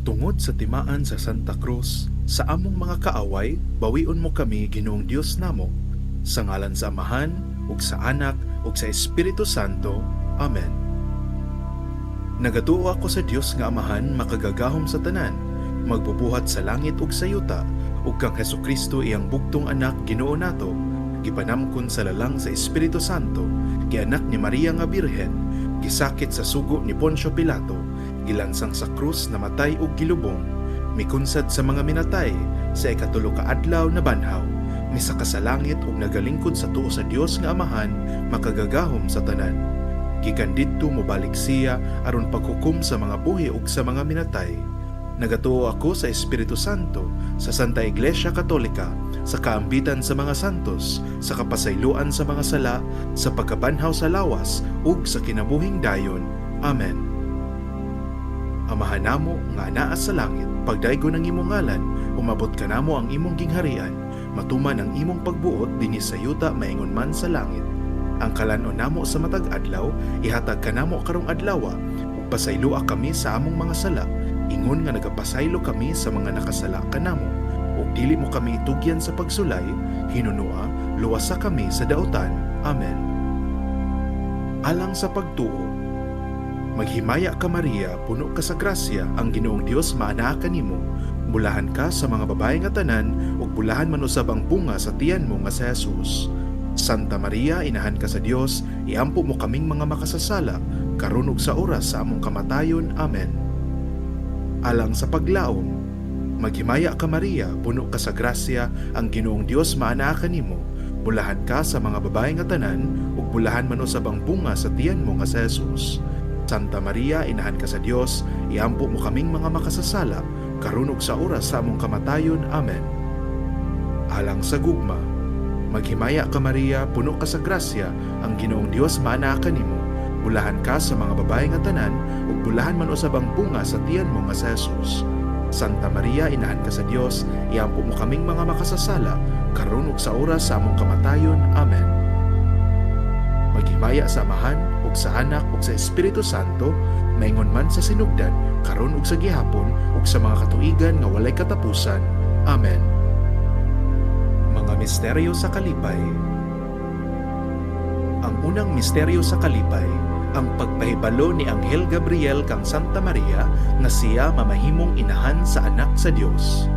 Tungod sa timaan sa Santa Cruz, sa among mga kaaway, bawion mo kami, Ginoong Dios namo. Sa ngalan sa Amahan, ug sa Anak, ug sa Espiritu Santo. Amen. Nagatuo ako sa Dios nga Amahan, makagagahom sa tanan, magbubuhat sa langit ug sa yuta, ug kang Hesukristo, iyang bugtong anak, Ginoo nato, gipanamkon sa lalang sa Espiritu Santo, gianak ni Maria nga Birhen, gisakit sa sugo ni Poncio Pilato, gilansang sa krus, namatay ug gilubong, mikunsad sa mga minatay, sa ikatulo ka adlaw nabanhaw, misaka sa langit ug nagalingkod sa tuo sa Dios nga Amahan, makagagahom sa tanan. Gikan didto mobalik siya aron paghukom sa mga buhi ug sa mga minatay. Nagatuo ako sa Espiritu Santo, sa Santa Iglesia Katolika, sa kaambitan sa mga santos, sa kapasayloan sa mga sala, sa pagkabanhaw sa lawas, ug sa kinabuhing dayon. Amen. Amahan namo nga anaa sa langit, pagdaygon ang imong ngalan, umabot kanamo ang imong gingharian, matuman ang imong pagbuot dinhi sa yuta maingon man sa langit. Ang kalan-on namo sa matag adlaw, ihatag kanamo karong adlawa, ug pasayloa kami sa among mga sala, ingon nga nagapasaylo kami sa mga nakasala kanamo. Ug dili mo kami itugyan sa pagsulay, hinunua, luwasa kami sa dautan. Amen. Alang sa pagtuo. Maghimaya ka, Maria, puno ka sa grasya, ang Ginoong Dios maanaa kanimo. Bulahan ka sa mga babae nga tanan, ug bulahan man usab ang bunga sa tiyan mo nga si Jesus. Santa Maria, inahan ka sa Dios, iampo mo kaming mga makasasala, karon ug sa oras sa among kamatayon. Amen. Alang sa paglaom. Maghimaya ka, Maria, puno ka sa grasya, ang Ginoong Dios maanaa kanimo. Bulahan ka sa mga babae nga tanan, ug bulahan man usab ang bunga sa tiyan mo nga si Jesus. Santa Maria, inahan ka sa Dios, iampo mo kaming mga makasasala, karon ug sa oras sa among kamatayon. Amen. Alang sa gugma. Maghimaya ka, Maria, puno ka sa grasya, ang Ginoong Dios maanaa kanimo. Bulahan ka sa mga babae nga tanan, ug bulahan man usab ang bunga sa tiyan mo nga si Jesus. Santa Maria, inahan ka sa Dios, iampo mo kaming mga makasasala, karon ug sa oras sa among kamatayon. Amen. Maghimaya sa Amahan, ug sa Anak, ug sa Espiritu Santo, maingon man sa sinugdan, karon ug sa gihapon, ug sa mga katuigan nga walay katapusan. Amen. Mga misteryo sa kalipay. Ang unang misteryo sa kalipay, ang pagpahibalo ni Anghel Gabriel kang Santa Maria nga siya mamahimong inahan sa anak sa Dios.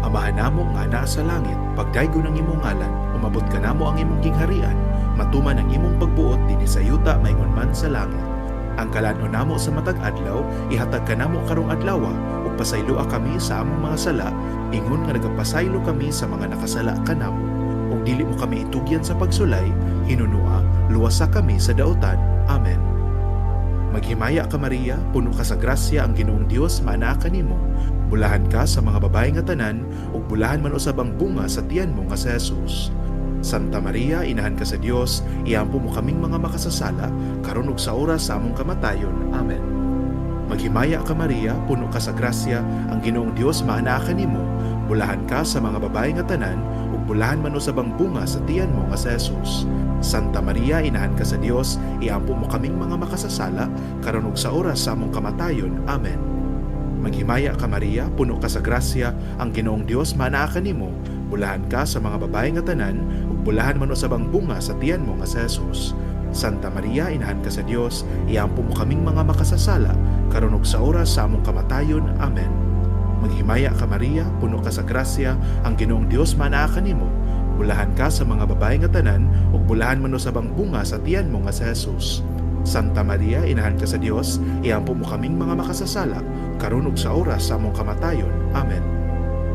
Amahan namo nga naa sa langit, pagdaygon ang imong ngalan, umabot kanamo ang imong gingharian, matuman ang imong pagbuot dinhi sa yuta maingon man sa langit. Ang kalan-on namo sa matag adlaw, ihatag kanamo karong adlawa, ug pasayloa kami sa among mga sala, ingon nga nagapasaylo kami sa mga nakasala kanamo. Ug dili mo kami itugyan sa pagsulay, hinunua, luwasa kami sa dautan. Amen. Maghimaya ka, Maria, puno ka sa grasya, ang Ginoong Dios maanaa kanimo. Bulahan ka sa mga babae nga tanan, ug bulahan man usab ang bunga sa tiyan mo nga si Jesus. Santa Maria, inahan ka sa Dios, iampo mo kaming mga makasasala, karon ug sa oras sa among kamatayon. Amen. Maghimaya ka, Maria, puno ka sa grasya, ang Ginoong Dios maanaa kanimo. Bulahan ka sa mga babae nga tanan, ug bulahan man usab ang bunga sa tiyan mo nga si Jesus. Santa Maria, inahan ka sa Dios, iampo mo kaming mga makasasala, karon ug sa oras sa among kamatayon. Amen. Maghimaya ka, Maria, puno ka sa grasya, ang Ginoong Dios maanaa kanimo. Bulahan ka sa mga babae nga tanan, ug bulahan man usab ang bunga sa tiyan mo nga si Jesus. Santa Maria, inahan ka sa Dios, iampo mo kaming mga makasasala, karon ug sa oras sa among kamatayon. Amen. Maghimaya ka, Maria, puno ka sa grasya, ang Ginoong Dios maanaa kanimo. Bulahan ka sa mga babae nga tanan, ug bulahan man usab ang bunga sa tiyan mo nga si Jesus. Santa Maria, inahan ka sa Dios, iampo mo kaming mga makasasala, karon ug sa oras sa among kamatayon. Amen.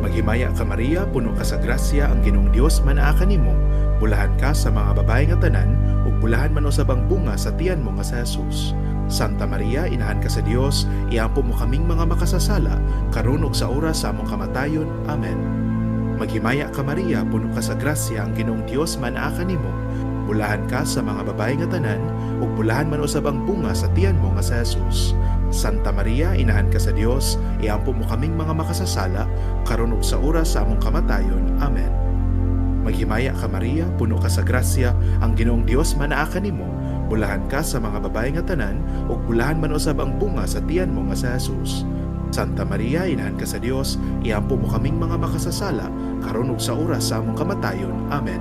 Maghimaya ka, Maria, puno ka sa grasya, ang Ginoong Dios maanaa kanimo. Bulahan ka sa mga babae nga tanan, ug bulahan man usab ang bunga sa tiyan mo nga si Jesus. Santa Maria, inahan ka sa Dios, iampo mo kaming mga makasasala, karon ug sa oras sa among kamatayon. Amen. Maghimaya ka, Maria, puno ka sa grasya, ang Ginoong Dios maanaa kanimo. Bulahan ka sa mga babae nga tanan, ug bulahan man usab ang bunga sa tiyan mo nga si Jesus. Santa Maria, inahan ka sa Dios, iampo mo kaming mga makasasala, karon ug sa oras sa among kamatayon. Amen. Maghimaya ka, Maria, puno ka sa grasya, ang Ginoong Dios maanaa kanimo. Bulahan ka sa mga babae nga tanan, ug bulahan man usab ang bunga sa tiyan mo nga si Jesus. Santa Maria, inahan ka sa Dios, iampo mo kaming mga makasasala, karon ug sa oras sa among kamatayon. Amen.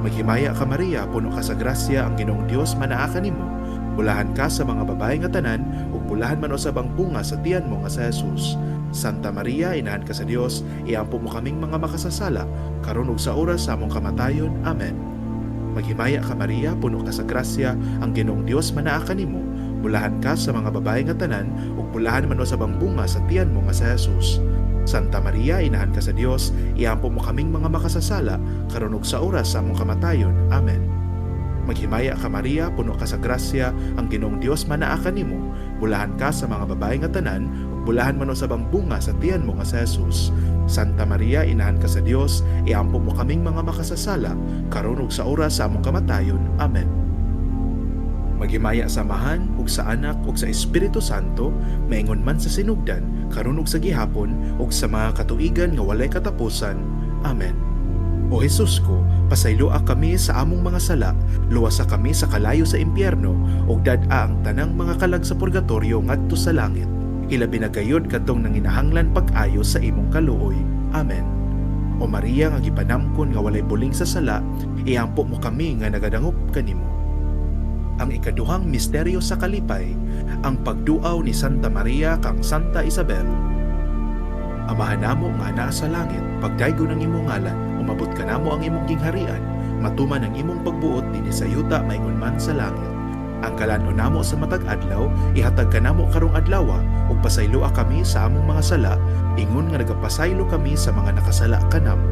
Maghimaya ka, Maria, puno ka sa grasya, ang Ginoong Dios manaa kanimo. Bulahan ka sa mga babae nga tanan, ug bulahan man usab ang bunga sa tiyan mo nga si Jesus. Santa Maria, inahan ka sa Dios, iampo mo kaming mga makasasala, karon ug sa oras sa among kamatayon. Amen. Maghimaya ka, Maria, puno ka sa grasya, ang Ginoong Dios manaa kanimo. Bulahan ka sa mga babae nga tanan, ug bulahan man usab ang bunga sa tiyan mo nga si Jesus. Santa Maria, inahan ka sa Dios, iampo mo kaming mga makasasala, karon ug sa oras sa among kamatayon. Amen. Maghimaya ka, Maria, puno ka sa grasya, ang Ginoong Dios manaa kanimo. Bulahan ka sa mga babae nga tanan, ug bulahan man usab ang bunga sa tiyan mo nga si Jesus. Santa Maria, inahan ka sa Dios, iampo mo kaming mga makasasala, karon ug sa oras sa among kamatayon. Amen. Maghimaya sa Amahan ug sa Anak ug sa Espiritu Santo, maingon man sa sinugdan, karon ug sa gihapon, ug sa mga katuigan nga walay katapusan. Amen. O Jesus ko, pasayloa kami sa among mga sala, luwasa kami sa kalayo sa impyerno, ug dad-a ang tanang mga kalag sa purgatorio ngadto sa langit. Hilabi na gayud kadtong nanginahanglan pag-ayo sa imong kaluoy. Amen. O Maria nga gipanamkon nga walay buling sa sala, iampo mo kami nga nagadangop kanimo. Ang ikaduhang misteryo sa kalipay, ang pagduaw ni Santa Maria kang Santa Isabel. Amahan namo nga naa sa langit, pagdaygon ang imong ngalan, umabot kanamo ang imong gingharian, matuman ang imong pagbuot dinhi sa yuta maingon man sa langit. Ang kalan-on namo sa matag adlaw, ihatag kanamo karong adlawa, ug pasayloa kami sa among mga sala, ingon nga nagapasaylo kami sa mga nakasala kanamo.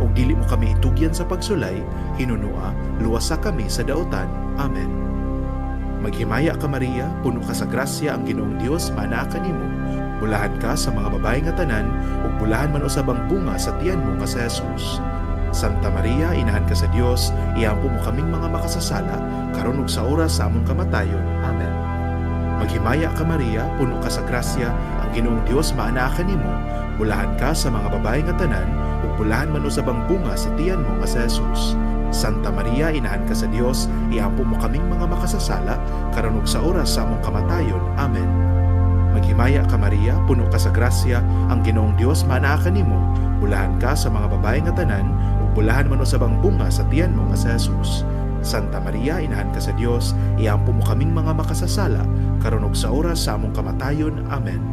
Ug dili mo kami itugyan sa pagsulay, hinunoa, luwasa kami sa dautan. Amen. Maghimaya ka, Maria, puno ka sa grasya, ang Ginoong Dios manaa kanimo. Bulahan ka sa mga babae nga tanan, ug bulahan man usab ang bunga sa tiyan mo nga si Jesus. Santa Maria, inahan ka sa Dios, iampo mo kaming mga makasasala, karon ug sa oras sa among kamatayon. Amen. Maghimaya ka, Maria, puno ka sa grasya, ang Ginoong Dios maanaa kanimo. Bulahan ka sa mga babae nga tanan, ug bulahan man usab ang bunga sa tiyan mo nga si Jesus. Santa Maria, inahan ka sa Dios, iampo mo kaming mga makasasala, karon ug sa oras sa among kamatayon. Amen. Maghimaya ka, Maria, puno ka sa grasya, ang Ginoong Dios maanaa kanimo. Bulahan ka sa mga babae nga tanan, ug bulahan man usab ang bunga sa tiyan mo nga si Jesus. Santa Maria, inahan ka sa Dios, iampo mo kaming mga makasasala, karon ug sa oras sa among kamatayon. Amen.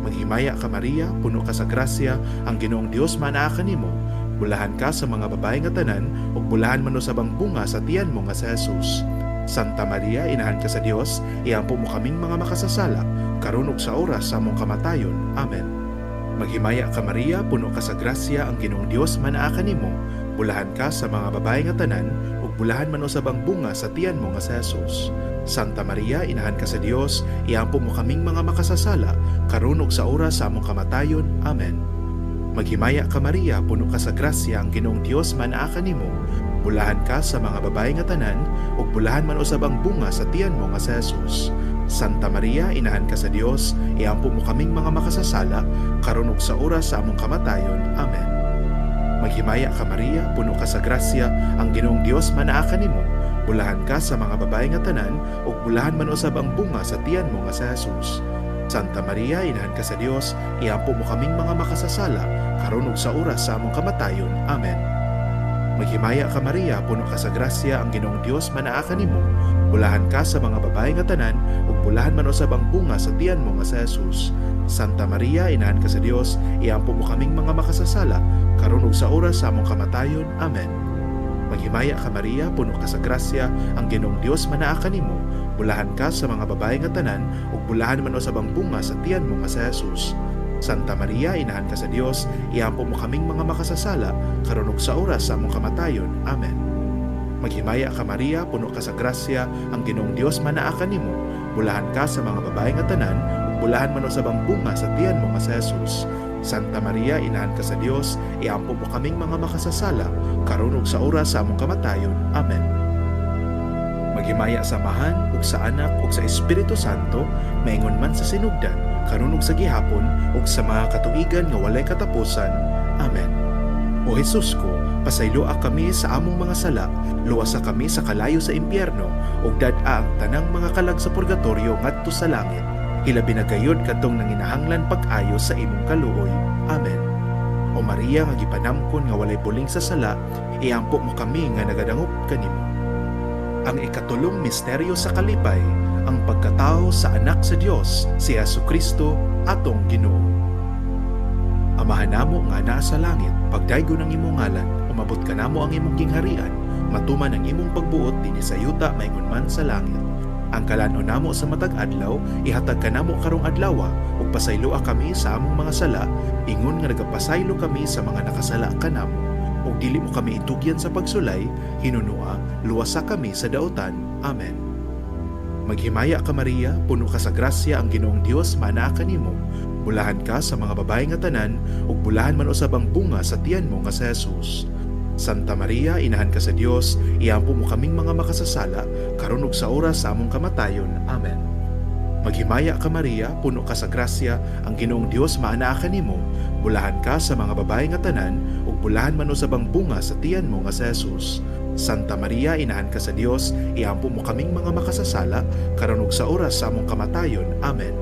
Maghimaya ka, Maria, puno ka sa grasya, ang Ginoong Dios maanaa kanimo. Bulahan ka sa mga babae nga tanan, ug bulahan man usab ang bunga sa tiyan mo nga si Jesus. Santa Maria, inahan ka sa Dios, iampo mo kaming mga makasasala, karon ug sa oras sa among kamatayon. Amen. Maghimaya ka, Maria, puno ka sa grasya, ang Ginoong Dios manaa kanimo. Bulahan ka sa mga babae nga tanan, ug bulahan man usab ang bunga sa tiyan mo nga si Jesus. Santa Maria, inahan ka sa Dios, iampo mo kaming mga makasasala, karon ug sa oras sa among kamatayon. Amen. Maghimaya ka, Maria, puno ka sa grasya, ang Ginoong Dios manaa kanimo. Bulahan ka sa mga babae nga tanan, ug bulahan man usab ang bunga sa tiyan mo nga si Jesus. Santa Maria, inahan ka sa Dios, iampo mo kaming mga makasasala, karon ug sa oras sa among kamatayon. Amen. Maghimaya ka, Maria, puno ka sa grasya, ang Ginoong Dios manaa kanimo. Bulahan ka sa mga babae nga tanan, ug bulahan man usab ang bunga sa tiyan mo nga si Jesus. Santa Maria, inahan ka sa Dios, iampo mo kaming mga makasasala, karon ug sa oras sa among kamatayon. Amen. Maghimaya ka, Maria, puno ka sa grasya, ang Ginoong Dios manaa kanimo. Bulahan ka sa mga babae nga tanan, ug bulahan man usab ang bunga sa tiyan mo nga si Jesus. Santa Maria, inahan ka sa Dios, iampo mo kaming mga makasasala, karon ug sa oras sa among kamatayon. Amen. Maghimaya ka, Maria, puno ka sa grasya, ang Ginoong Dios manaa kanimo. Bulahan ka sa mga babae nga tanan, ug bulahan man usab ang bunga sa tiyan mo nga si Jesus. Santa Maria, inahan ka sa Dios, iampo mo kaming mga makasasala, karon ug sa oras sa among kamatayon. Amen. Maghimaya ka, Maria, puno ka sa grasya, ang Ginoong Dios manaa kanimo. Bulahan ka sa mga babae nga tanan, ug bulahan man usab ang bunga sa tiyan mo nga si Jesus. Santa Maria, inahan ka sa Dios, iampo mo kaming mga makasasala, karon ug sa oras sa among kamatayon. Amen. Maghimaya sa Amahan, ug sa Anak, ug sa Espiritu Santo, maingon man sa sinugdan, karon ug sa gihapon, ug sa mga katuigan nga walay katapusan. Amen. O Jesus ko, pasayloa kami sa among mga sala, luwasa kami sa kalayo sa impyerno, ug dad-a ang tanang mga kalag sa purgatorio ngadto sa langit. Hilabi na gayod kadtong nanginahanglan pag-ayo sa imong kaluoy. Amen. O Maria nga gipanamkon nga walay buling sa sala, iampo mo kami nga nagadangop kanimo. Ang ikatulong misteryo sa kalipay, ang pagkatao sa Anak sa Dios, si Jesu Kristo, atong Ginoo. Amahan namo nga naa sa langit, pagdaygon ang imong ngalan, umabot kanamo ang imong gingharian, matuman ang imong pagbuot dinhi sa yuta maingon man sa langit. Ang kalan-on namo sa matag adlaw, ihatag kanamo karong adlawa, ug pasayloa kami sa among mga sala, ingon nga nagapasaylo kami sa mga nakasala kanamo. Ug dili mo kami itugyan sa pagsulay, hinunua, luwasa kami sa dautan. Amen. Maghimaya ka, Maria, puno ka sa grasya, ang Ginoong Dios maanaa kanimo. Bulahan ka sa mga babae nga tanan, ug bulahan man usab ang bunga sa tiyan mo nga si Jesus. Santa Maria, inahan ka sa Dios, iampo mo kaming mga makasasala, karon ug sa oras sa among kamatayon. Amen. Maghimaya ka, Maria, puno ka sa grasya, ang Ginoong Dios maanaa kanimo. Bulahan ka sa mga babae nga tanan, ug bulahan man usab ang bunga sa tiyan mo nga si Jesus. Santa Maria, inahan ka sa Dios, iampo mo kaming mga makasasala, karon ug sa oras sa among kamatayon. Amen.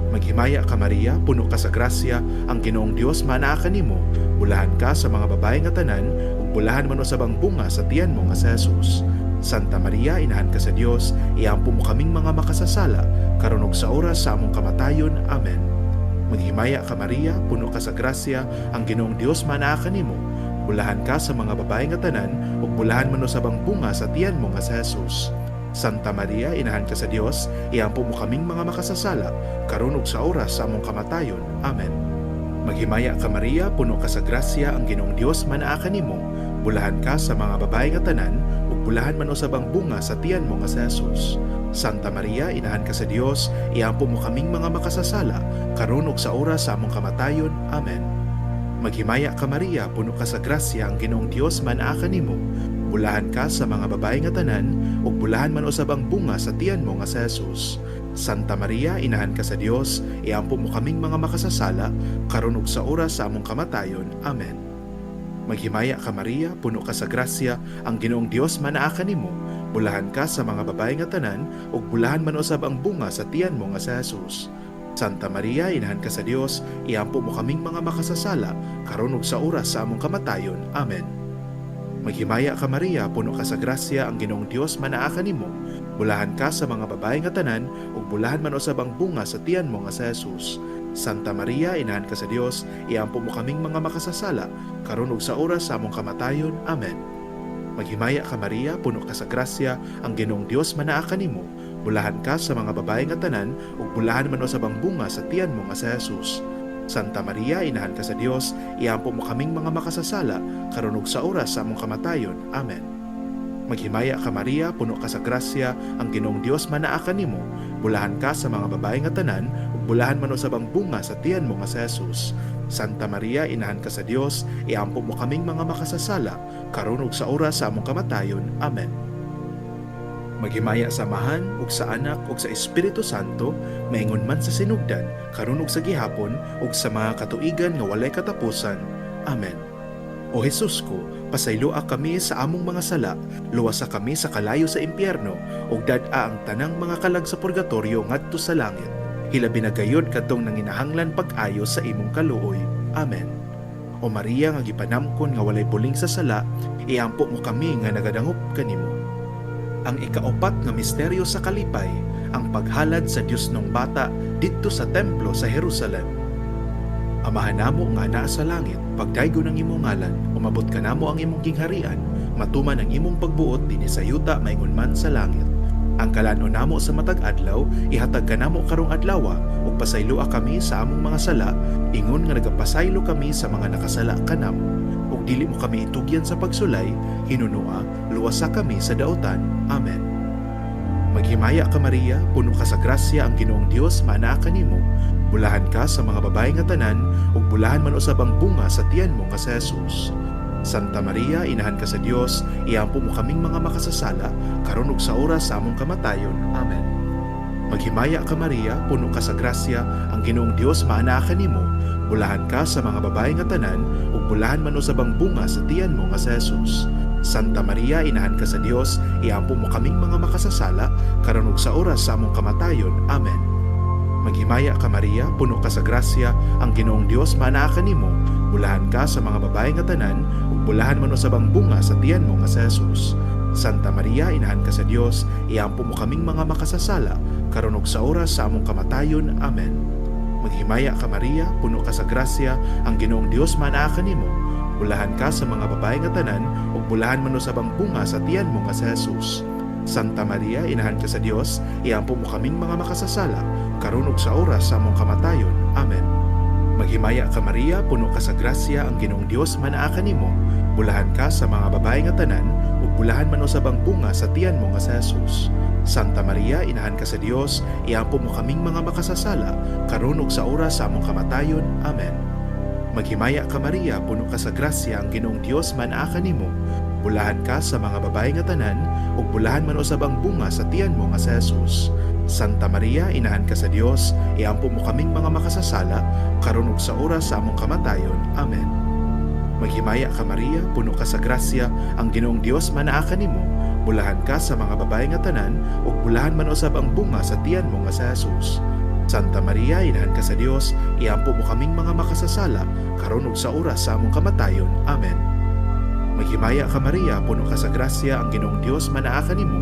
Maghimaya ka, Maria, puno ka sa grasya, ang Ginoong Dios maanaa kanimo. Bulahan ka sa mga babae nga tanan, ug bulahan man usab ang bunga sa tiyan mo nga si Jesus. Santa Maria, inahan ka sa Dios, iampo mo kaming mga makasasala, karon ug sa oras sa among kamatayon. Amen. Maghimaya ka, Maria, puno ka sa grasya, ang Ginoong Dios maanaa kanimo. Bulahan ka sa mga babae nga tanan, ug bulahan man usab ang bunga sa tiyan mo nga si Jesus. Santa Maria, inahan ka sa Dios, iampo mo kaming mga makasasala, karon ug sa oras sa among kamatayon. Amen. Maghimaya ka, Maria, puno ka sa grasya, ang Ginoong Dios maanaa kanimo. Bulahan ka sa mga babae nga tanan, ug bulahan man usab ang bunga sa tiyan mo nga si Jesus. Santa Maria, inahan ka sa Dios, iampo mo kaming mga makasasala, karon ug sa oras sa among kamatayon. Amen. Maghimaya ka, Maria, puno ka sa grasya, ang Ginoong Dios maanaa kanimo. Bulahan ka sa mga babae nga tanan, ug bulahan man usab ang bunga sa tiyan mo nga si Jesus. Santa Maria, inahan ka sa Dios, iampo mo kaming mga makasasala, karon ug sa oras sa among kamatayon. Amen. Maghimaya ka, Maria, puno ka sa grasya, ang Ginoong Dios maanaa kanimo. Bulahan ka sa mga babae nga tanan, ug bulahan man usab ang bunga sa tiyan mo nga si Jesus. Santa Maria, inahan ka sa Dios, iampo mo kaming mga makasasala, karon ug sa oras sa among kamatayon. Amen. Maghimaya ka, Maria, puno ka sa grasya, ang Ginoong Dios maanaa kanimo. Bulahan ka sa mga babae nga tanan, ug bulahan man usab ang bunga sa tiyan mo nga si Jesus. Santa Maria, inahan ka sa Dios, iampo mo kaming mga makasasala, karon ug sa oras sa among kamatayon. Amen. Maghimaya ka, Maria, puno ka sa grasya, ang Ginoong Dios maanaa kanimo. Bulahan ka sa mga babae nga tanan, ug bulahan man usab ang bunga sa tiyan mo nga si Jesus. Santa Maria, inahan ka sa Dios, iampo mo kaming mga makasasala, karon ug sa oras sa among kamatayon. Amen. Maghimaya ka, Maria, puno ka sa grasya, ang Ginoong Dios maanaa kanimo. Bulahan ka sa mga babae nga tanan, ug bulahan man usab ang bunga sa tiyan mo nga si Jesus. Santa Maria, inahan ka sa Dios, iampo mo kaming mga makasasala, karon ug sa oras sa among kamatayon. Amen. Maghimaya sa Amahan ug sa Anak ug sa Espiritu Santo, maingon man sa sinugdan, karon ug sa gihapon, ug sa mga katuigan nga walay katapusan. Amen. O Jesus ko, pasayloa kami sa among mga sala, luwasa kami sa kalayo sa impyerno, ug dad-a ang tanang mga kalag sa purgatorio ngadto sa langit. Hilabi na gayud kadtong nanginahanglan pag-ayo sa imong kaluoy. Amen. O Maria nga gipanamkon nga walay buling sa sala, iampo mo kami nga nagadangop kanimo. Ang ikaupat nga misteryo sa kalipay, ang paghalad sa Diosnong Bata didto sa templo sa Jerusalem. Amahan namo nga naa sa langit, pagdaygon ang imong ngalan, umabot kanamo ang imong gingharian, matuman ang imong pagbuot dinhi sa yuta maingon man sa langit. Ang kalan-on namo sa matag adlaw, ihatag kanamo karong adlawa, ug pasayloa kami sa among mga sala, ingon nga nagapasaylo kami sa mga nakasala kanamo. Ug dili mo kami itugyan sa pagsulay, hinunua, luwasa kami sa dautan. Amen. Maghimaya ka, Maria, puno ka sa grasya, ang Ginoong Dios maanaa kanimo. Bulahan ka sa mga babae nga tanan, ug bulahan man usab ang bunga sa tiyan mo nga si Jesus. Santa Maria, inahan ka sa Dios, iampo mo kaming mga makasasala, karon ug sa oras sa among kamatayon. Amen. Maghimaya ka, Maria, puno ka sa grasya, ang Ginoong Dios maanaa kanimo. Bulahan ka sa mga babae nga tanan, ug bulahan man usab ang bunga sa tiyan mo nga si Jesus. Santa Maria, inahan ka sa Dios, iampo mo kaming mga makasasala, karon ug sa oras sa among kamatayon. Amen. Maghimaya ka Maria, puno ka sa grasya, ang Ginoong Dios maanaa kanimo. Bulahan ka sa mga babae nga tanan, ug bulahan man usab ang bunga sa tiyan mo nga si Jesus. Santa Maria, inahan ka sa Dios, iampo mo kaming mga makasasala, karon ug sa oras sa among kamatayon. Amen. Maghimaya ka Maria, puno ka sa grasya, ang Ginoong Dios maanaa kanimo. Bulahan ka sa mga babae nga tanan, ug bulahan man usab ang bunga sa tiyan mo nga si Jesus. Santa Maria, inahan ka sa Dios, iampo mo kaming mga makasasala, karon ug sa oras sa among kamatayon. Amen. Maghimaya ka Maria, puno ka sa grasya, ang Ginoong Dios manaa kanimo. Bulahan ka sa mga babae nga tanan, ug bulahan man usab ang bunga sa tiyan mo nga si Jesus. Santa Maria, inahan ka sa Dios, iampo mo kaming mga makasasala, karon ug sa oras sa among kamatayon. Amen. Maghimaya ka Maria, puno ka sa grasya, ang Ginoong Dios manaa kanimo. Bulahan ka sa mga babae nga tanan, ug bulahan man usab ang bunga sa tiyan mo nga si Jesus. Santa Maria, inahan ka sa Dios, iampo mo kaming mga makasasala, karon ug sa oras sa among kamatayon. Amen. Maghimaya ka Maria, puno ka sa grasya, ang Ginoong Dios manaa kanimo. Bulahan ka sa mga babae nga tanan, ug bulahan man usab ang bunga sa tiyan mo nga si Jesus. Santa Maria, inahan ka sa Dios, iampo mo kaming mga makasasala, karon ug sa oras sa among kamatayon. Amen. Maghimaya ka Maria, puno ka sa grasya, ang Ginoong Dios manaa kanimo.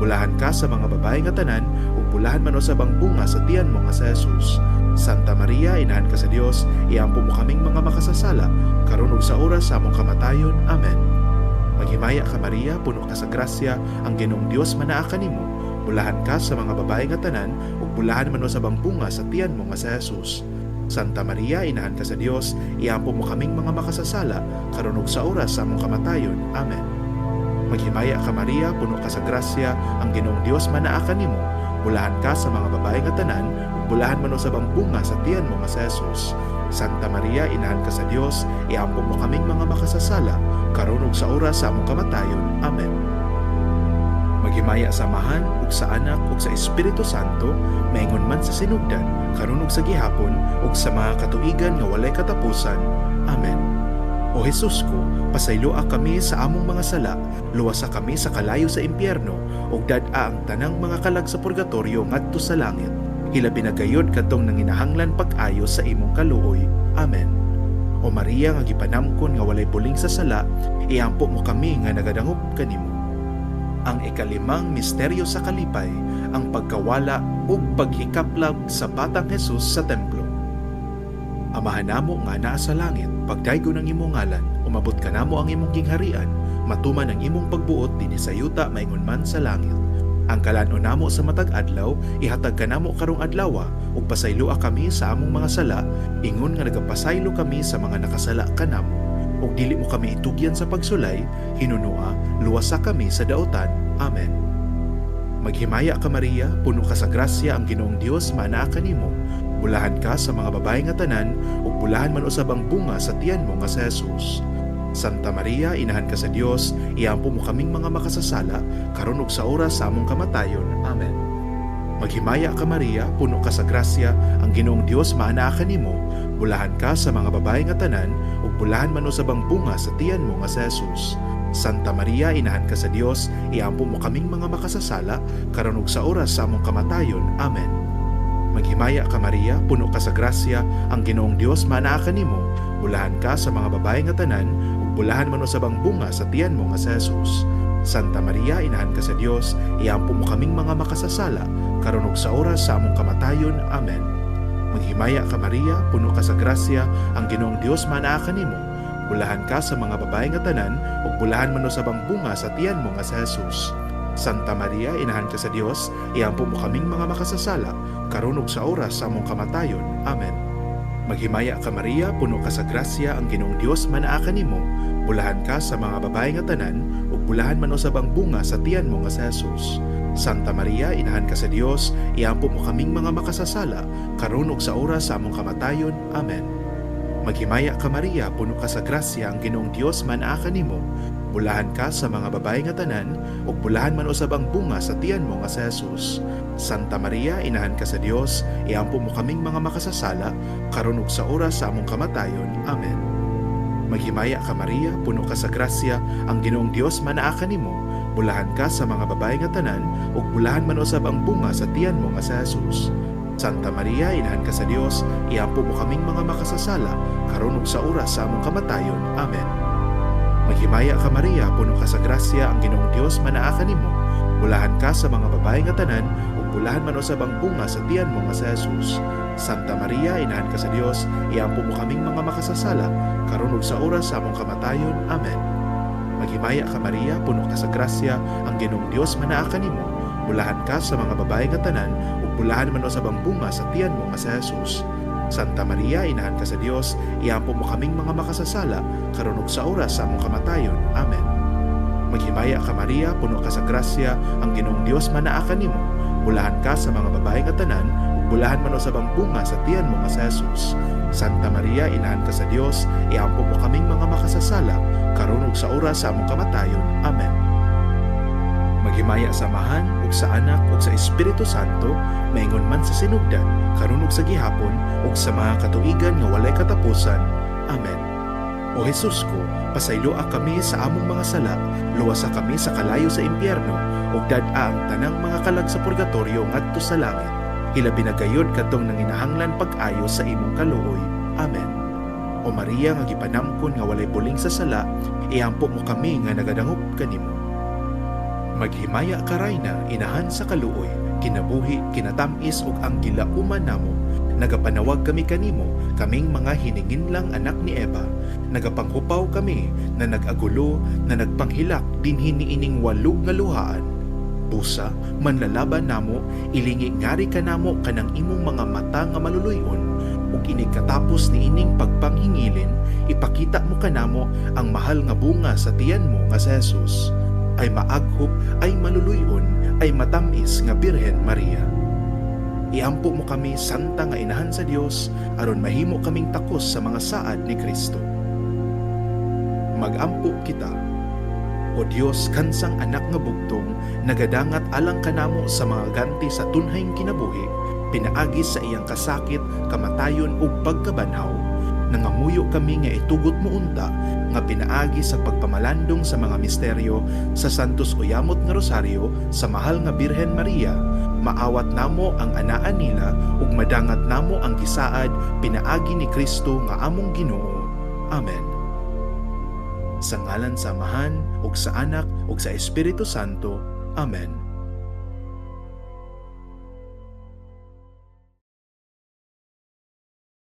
Bulahan ka sa mga babae nga tanan, ug bulahan man usab ang bunga sa tiyan mo nga si Jesus. Santa Maria, inahan ka sa Dios, iampo mo kaming mga makasasala, karon ug sa oras sa among kamatayon. Amen. Maghimaya ka Maria, puno ka sa grasya, ang Ginoong Dios manaa kanimo. Bulahan ka sa mga babae nga tanan, ug bulahan man usab ang bunga sa tiyan mo nga si Jesus. Santa Maria, inahan ka sa Dios, iampo mo kaming mga makasasala, karon ug sa oras sa among kamatayon. Amen. Maghimaya ka Maria, puno ka sa grasya, ang Ginoong Dios manaa kanimo. Bulahan ka sa mga babae nga tanan, ug bulahan man usab ang bunga sa tiyan mo nga si Jesus. Santa Maria, inahan ka sa Dios, iampo mo kaming mga makasasala, karon ug sa oras sa among kamatayon. Amen. Maghimaya sa Amahan ug sa Anak ug sa Espiritu Santo, maingon man sa sinugdan, karon ug sa gihapon ug sa mga katuigan nga walay katapusan. Amen. O Jesus ko, pasayloa kami sa among mga sala, luwasa kami sa kalayo sa impyerno, ug dad-a ang tanang mga kalag sa purgatorio ngadto sa langit. Hilabi na gayud kadtong nanginahanglan pag-ayo sa imong kaluoy. Amen. O Maria nga gipanamkon nga walay buling sa sala, iampo mo kami nga nagadangop kanimo. Ang ikalimang misteryo sa kalipay, ang pagkawala ug paghikaplag sa batang Jesus sa templo. Amahan namo nga naa sa langit, pagdaygon ang imong ngalan, umabot kanamo ang imong gingharian, matuman ang imong pagbuot dinhi sa yuta maingon man sa langit. Ang kalan-on namo sa matag adlaw, ihatag kanamo karong adlawa, ug pasayloa kami sa among mga sala, ingon nga nagapasaylo kami sa mga nakasala kanamo. Ug dili mo kami itugyan sa pagsulay, hinunoa, luwasa kami sa dautan. Amen. Maghimaya ka Maria, puno ka sa grasya, ang Ginoong Dios maanaa kanimo. Bulahan ka sa mga babae nga tanan, ug bulahan man usab ang bunga sa tiyan mo nga si Jesus. Santa Maria, inahan ka sa Dios, iampo mo kaming mga makasasala, karon ug sa oras sa among kamatayon. Amen. Maghimaya ka Maria, puno ka sa grasya, ang Ginoong Dios maanaa kanimo. Bulahan ka sa mga babae nga tanan, ug bulahan man usab ang bunga sa tiyan mo nga si Jesus. Santa Maria, inahan ka sa Dios, iampo mo kaming mga makasasala, karon ug sa oras sa among kamatayon. Amen. Maghimaya ka Maria, puno ka sa grasya, ang Ginoong Dios maanaa kanimo. Bulahan ka sa mga babae nga tanan, ug bulahan man usab ang bunga sa tiyan mo nga si Jesus. Santa Maria, inahan ka sa Dios, iampo mo kaming mga makasasala, karon ug sa oras sa among kamatayon. Amen. Maghimaya ka Maria, puno ka sa grasya, ang Ginoong Dios maanaa kanimo. Bulahan ka sa mga babae nga tanan, ug bulahan man usab ang bunga sa tiyan mo nga si Jesus. Santa Maria, inahan ka sa Dios, iampo mo kaming mga makasasala, karon ug sa oras sa among kamatayon. Amen. Maghimaya ka Maria, puno ka sa grasya, ang Ginoong Dios maanaa kanimo. Bulahan ka sa mga babae nga tanan, ug bulahan man usab ang bunga sa tiyan mo nga si Jesus. Santa Maria, inahan ka sa Dios, iampo mo kaming mga makasasala, karon ug sa oras sa among kamatayon. Amen. Maghimaya ka Maria, puno ka sa grasya, ang Ginoong Dios maanaa kanimo. Bulahan ka sa mga babae nga tanan, ug bulahan man usab ang bunga sa tiyan mo nga si Jesus. Santa Maria, inahan ka sa Dios, iampo mo kaming mga makasasala, karon ug sa oras sa among kamatayon. Amen. Maghimaya ka Maria, puno ka sa grasya, ang Ginoong Dios maanaa kanimo. Bulahan ka sa mga babae nga tanan, ug bulahan man usab ang bunga sa tiyan mo nga si Jesus. Santa Maria, inahan ka sa Dios, iampo mo kaming mga makasasala, karon ug sa oras sa among kamatayon. Amen. Maghimaya ka, Maria, puno ka sa grasya, ang Ginoong Dios manaa kanimo. Bulahan ka sa mga babae nga tanan, ug bulahan man usab ang bunga sa tiyan mo nga si Jesus. Santa Maria, inahan ka sa Dios, iampo mo kaming mga makasasala, karon ug sa oras sa among kamatayon. Amen. Maghimaya ka, Maria, puno ka sa grasya, ang Ginoong Dios manaa kanimo. Bulahan ka sa mga babae nga tanan, ug bulahan man usab ang bunga sa tiyan mo nga si Jesus. Santa Maria, inahan ka sa Dios, iampo mo kaming mga makasasala, karon ug sa oras sa among kamatayon. Amen. Maghimaya ka, Maria, puno ka sa grasya, ang Ginoong Dios manaa kanimo. Bulahan ka sa mga babae nga tanan, ug bulahan man usab ang bunga sa tiyan mo nga si Jesus. Santa Maria, inahan ka sa Dios, iampo mo kaming mga makasasala, karon ug sa oras sa among kamatayon. Amen. Maghimaya sa Amahan, ug sa Anak, ug sa Espiritu Santo, maingon man sa sinugdan, karon ug sa gihapon, ug sa mga katuigan nga walay katapusan. Amen. O Jesus ko, pasayloa kami sa among mga sala, luwasa kami sa kalayo sa impyerno, ug dad-a ang tanang mga kalag sa purgatorio ngadto sa langit. Hilabi na gayud kadtong nanginahanglan pag-ayo sa imong kaluoy. Amen. O Maria nga gipanamkon nga walay buling sa sala, iampo mo kami nga nagadangop kanimo. Maghimaya ka, Rayna, inahan sa kaluoy, kinabuhi, kinatamis ug ang gilauman namo. Nagapanawag kami kanimo, kaming mga hininginlang anak ni Eva. Nagapanghupaw kami na nag-agulo, na nagpanghilak dinhi niining walog nga luhaan. Busa, manlalaban namo, ilingi ngari kanamo kanang imong mga mata nga maluluy-on, ug inig katapos niining pagpanghingilin, ipakita mo kanamo ang mahal nga bunga sa tiyan mo nga si Jesus. Ay maaghop, ay maluluy-on, ay matamis nga Birhen Maria. Iampo mo kami, Santa nga Inahan sa Dios, aron mahimo kaming takos sa mga saad ni Kristo. Magampo kita. O Dios, kansang anak nga bugtong, nagadangat alang kanamo sa mga ganti sa tunhayng kinabuhi, pinaagi sa iyang kasakit, kamatayon ug pagkabanhaw, nangamuyo kami nga itugot mo unta nga pinaagi sa pagpamalandong sa mga misteryo sa Santos Uyamot nga Rosaryo sa mahal nga Birhen Maria, maawat namo ang anaan nila ug madangat namo ang gisaad pinaagi ni Kristo nga among Ginoo. Amen. Sa ngalan sa Amahan ug sa Anak ug sa Espiritu Santo. Amen.